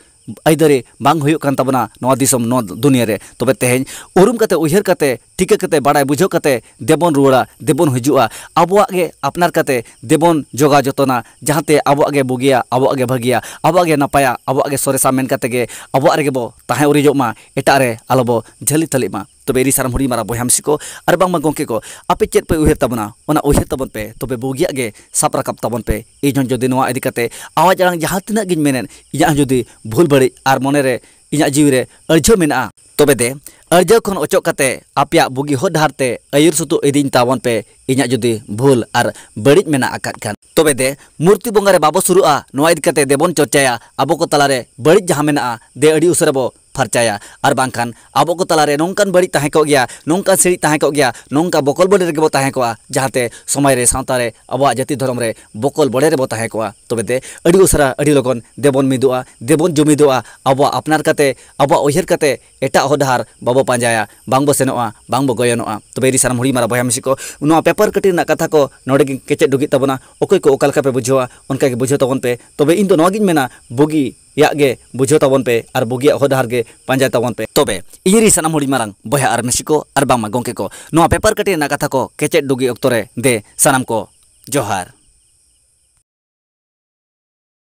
ᱟᱹᱭᱫᱟᱹᱨᱤ ᱵᱟᱝ ᱦᱩᱭᱩᱜ ᱠᱟᱱ ᱛᱟᱵᱚᱱᱟ ᱱᱚᱣᱟ ᱫᱤᱥᱚᱢ, ᱱᱚᱣᱟ ᱫᱩᱱᱤᱭᱟᱹ ᱨᱮ᱾ ᱛᱚᱵᱮ ᱛᱮᱦᱮᱧ ᱩᱨᱩᱢ ᱠᱟᱛᱮ, ᱩᱭᱦᱟᱹᱨ ᱠᱟᱛᱮ, ᱴᱷᱤᱠᱟᱹ ᱠᱟᱛᱮ, ᱵᱟᱲᱟᱭ ᱵᱩᱡᱷᱟᱹᱣ ᱠᱟᱛᱮ ᱫᱮᱵᱚᱱ ᱨᱩᱣᱟᱹᱲᱟ, ᱫᱮᱵᱚᱱ ᱦᱤᱡᱩᱜᱼᱟ᱾ ᱟᱵᱚᱣᱟᱜ ᱜᱮ ᱟᱯᱱᱟᱨ ᱠᱟᱛᱮ ᱫᱮᱵᱚᱱ ᱡᱚᱜᱟᱣ ᱡᱚᱛᱚᱱᱟ, ᱡᱟᱦᱟᱸᱛᱮ ᱟᱵᱚᱣᱟᱜ ᱜᱮ ᱵᱩᱜᱤᱭᱟ, ᱟᱵᱚᱣᱟᱜ ᱜᱮ ᱵᱷᱟᱹᱜᱤᱭᱟ, ᱟᱵᱚᱣᱟᱜ ᱜᱮ ᱱᱟᱯᱟᱭᱟ, ᱟᱵᱚᱣᱟᱜ ᱜᱮ ᱥᱚᱨᱮᱥᱟ ᱢᱮᱱ ᱠᱟᱛᱮ ᱜᱮ ᱟᱵᱚᱣᱟᱜ ᱨᱮᱜᱮ ᱵᱚ ᱛᱟᱦᱮᱸ ᱩᱨᱤᱡᱚᱜ ᱢᱟ, ᱮᱴᱟᱜ ᱨᱮ ᱟᱞᱚ ᱵᱚ ᱡᱷᱟᱹᱞᱤ ᱛᱷᱟᱹᱞᱤᱜ ᱢᱟ᱾ ᱛᱚᱵᱮ ᱤᱨᱤ ᱥᱟᱨᱟᱢ ᱦᱩᱰᱤᱧ ᱢᱟᱨᱟᱝ ᱵᱚᱭᱦᱟ ᱢᱤᱥᱤ ᱠᱚ ᱟᱨ ᱵᱟᱝᱢᱟ ᱜᱚᱢᱠᱮ ᱠᱚ, ᱟᱯᱮ ᱪᱮᱫ ᱯᱮ ᱩᱭᱦᱟᱹᱨ ᱛᱟᱵᱚᱱᱟ, ᱚᱱᱟ ᱩᱭᱦᱟᱹᱨ ᱛᱟᱵᱚᱱ ᱯᱮ, ᱛᱚᱵᱮ ᱵᱩᱜᱤᱭᱟᱜ ᱜᱮ ᱥᱟᱵ ᱨᱟᱠᱟᱵ ᱛᱟᱵᱚᱱ ᱯᱮ᱾ ᱤᱧ ᱦᱚᱸ ᱡᱩᱫᱤ ᱱᱚᱣᱟ ᱤᱫᱤ ᱠᱟᱛᱮ ᱟᱣᱟᱡᱽ ᱟᱲᱟᱝ ᱡᱟᱦᱟᱸ ᱛᱤᱱᱟᱹᱜ ᱜᱤᱧ ᱢᱮᱱᱮᱫ, ᱤᱧᱟᱹᱜ ᱦᱚᱸ ᱡᱩᱫᱤ ᱵᱷᱩᱞ ᱵᱟᱹᱲᱤᱡ ᱟᱨ ᱢᱚᱱᱮ ᱨᱮ ᱤᱧᱟᱹᱜ ᱡᱤᱣᱤ ᱨᱮ ᱟᱹᱲᱡᱷᱟᱹᱣ ᱢᱮᱱᱟᱜᱼᱟ, ᱛᱚᱵᱮ ᱫᱮ, ᱟᱹᱲᱡᱷᱟᱹᱣ ᱠᱷᱚᱱ ᱚᱪᱚᱜ ᱠᱟᱛᱮ ᱟᱯᱮᱭᱟᱜ ᱵᱩᱜᱤ ᱦᱚᱨ ᱰᱟᱦᱟᱨ ᱛᱮ ᱟᱹᱭᱩᱨ ᱥᱩᱛᱩᱜ ᱤᱫᱤᱧ ᱛᱟᱵᱚᱱ ᱯᱮ᱾ ᱤᱧᱟᱹᱜ ᱡᱩᱫᱤ ᱵᱷᱩᱞ ᱟᱨ ᱵᱟᱹᱲᱤᱡ ᱢᱮᱱᱟᱜ ᱟᱠᱟᱫ ᱠᱷᱟᱱ᱾ ᱛᱚᱵᱮ ᱫᱮ, ᱢᱩᱨᱛᱤ ᱵᱚᱸᱜᱟ ᱨᱮ ᱵᱟᱵᱚ ᱥᱩᱨᱩᱜᱼᱟ, ᱱᱚᱣᱟ ᱤᱫᱤ ᱠᱟᱛᱮ ᱫᱮᱵᱚᱱ ᱪᱚᱨᱪᱟᱭᱟ, ᱟᱵᱚ ᱠᱚ ᱛᱟᱞᱟᱨᱮ ᱵᱟᱹᱲᱤᱡ ᱡᱟᱦᱟᱸ ᱢᱮᱱᱟᱜᱼᱟ ᱫᱮ ᱟᱹᱰᱤ ᱩᱥᱟᱹᱨᱟ ᱵᱚ ᱯᱷᱟᱨᱪᱟᱭᱟ᱾ ᱟᱨ ᱵᱟᱝᱠᱷᱟᱱ ᱟᱵᱚ ᱠᱚ ᱛᱟᱞᱟᱨᱮ ᱱᱚᱝᱠᱟᱱ ᱵᱟᱹᱲᱤᱡ ᱛᱟᱦᱮᱸ ᱠᱚᱜ ᱜᱮᱭᱟ, ᱱᱚᱝᱠᱟᱱ ᱥᱤᱲᱤᱡ ᱛᱟᱦᱮᱸ ᱠᱚᱜ ᱜᱮᱭᱟ, ᱱᱚᱝᱠᱟ ᱵᱚᱠᱚᱞ ᱵᱚᱰᱮ ᱨᱮᱜᱮ ᱵᱚ ᱛᱟᱦᱮᱸ ᱠᱚᱜᱼᱟ, ᱡᱟᱦᱟᱸᱛᱮ ᱥᱚᱢᱟᱡᱽ ᱨᱮ, ᱥᱟᱶᱛᱟ ᱨᱮ, ᱟᱵᱚᱣᱟᱜ ᱡᱟᱹᱛᱤ ᱫᱷᱚᱨᱚᱢ ᱨᱮ ᱵᱚᱠᱚᱞ ᱵᱚᱰᱮ ᱨᱮᱵᱚ ᱛᱟᱦᱮᱸ ᱠᱚᱜᱼᱟ᱾ ᱛᱚᱵᱮ ᱫᱮ, ᱟᱹᱰᱤ ᱩᱥᱟᱹᱨᱟ, ᱟᱹᱰᱤ ᱞᱚᱜᱚᱱ ᱫᱮᱵᱚᱱ ᱢᱤᱫᱚᱜᱼᱟ, ᱫᱮᱵᱚᱱ ᱡᱩᱢᱤᱫᱚᱜᱼᱟ, ᱟᱵᱚᱣᱟᱜ ᱟᱯᱱᱟᱨ ᱠᱟᱛᱮ, ᱟᱵᱚᱣᱟᱜ ᱩᱭᱦᱟᱹᱨ ᱠᱟᱛᱮ ᱮᱴᱟᱜ ᱦᱚᱨ ᱰᱟᱦᱟᱨ ᱵᱟᱵᱚ ᱯᱟᱸᱡᱟᱭᱟ, ᱵᱟᱝ ᱵᱚ ᱥᱮᱱᱚᱜᱼᱟ, ᱵᱟᱝ ᱵᱚ ᱜᱚᱭᱚᱱᱚᱜᱼᱟ᱾ ᱛᱚᱵᱮ ᱤᱧ ᱥᱟᱱᱟᱢ ᱦᱩᱰᱤᱧ ᱢᱟᱨᱟᱝ ᱵᱚᱭᱦᱟ ᱢᱤᱥᱤ ᱠᱚ, ᱱᱚᱣᱟ ᱯᱮᱯᱟᱨ ᱠᱟᱹᱴᱤ ᱨᱮᱱᱟᱜ ᱠᱟᱛᱷᱟ ᱠᱚ ᱱᱚᱰᱮ ᱜᱮ ᱠᱮᱪᱮᱫ ᱰᱩᱜᱤᱜ ᱛᱟᱵᱚᱱᱟ᱾ ᱚᱠᱚᱭ ᱠᱚ ᱚᱠᱟ ᱞᱮᱠᱟ ᱯᱮ ᱵᱩᱡᱷᱟᱹᱣᱟ, ᱚᱱᱠᱟ ᱜᱮ ᱵᱩᱡᱷᱟᱹᱣ ᱛᱟᱵᱚᱱ ᱯᱮ᱾ ᱛᱚᱵᱮ ᱤᱧ ᱫᱚ ᱱᱚᱣᱟ ᱜᱤᱧ ᱢᱮᱱᱟ, ᱵᱩᱜᱤᱭᱟᱜ ᱜᱮ ᱵᱩᱡᱷᱟᱹᱣ ᱛᱟᱵᱚᱱ ᱯᱮ ᱟᱨ ᱵᱩᱜᱤᱭᱟᱜ ᱦᱚᱨ ᱰᱟᱦᱟᱨ ᱜᱮ ᱯᱟᱸᱡᱟᱭ ᱛᱟᱵᱚᱱ ᱯᱮ᱾ ᱛᱚᱵᱮ ᱤᱧ ᱨᱮᱱ ᱥᱟᱱᱟᱢ ᱦᱩᱰᱤᱧ ᱢᱟᱨᱟᱝ ᱵᱚᱭᱦᱟ ᱟᱨ ᱢᱤᱥᱤ ᱠᱚ ᱟᱨ ᱵᱟᱝᱢᱟ ᱜᱚᱢᱠᱮ ᱠᱚ, ᱱᱚᱣᱟ ᱯᱮᱯᱟᱨ ᱠᱟᱹᱴᱤ ᱨᱮᱱᱟᱜ ᱠᱟᱛᱷᱟ ᱠᱚ ᱠᱮᱪᱮᱫ ᱰᱩᱜᱤ ᱚᱠᱛᱚ ᱨᱮ ᱫᱮ ᱥᱟᱱᱟᱢ ᱠᱚ ᱡᱚᱦᱟᱨ᱾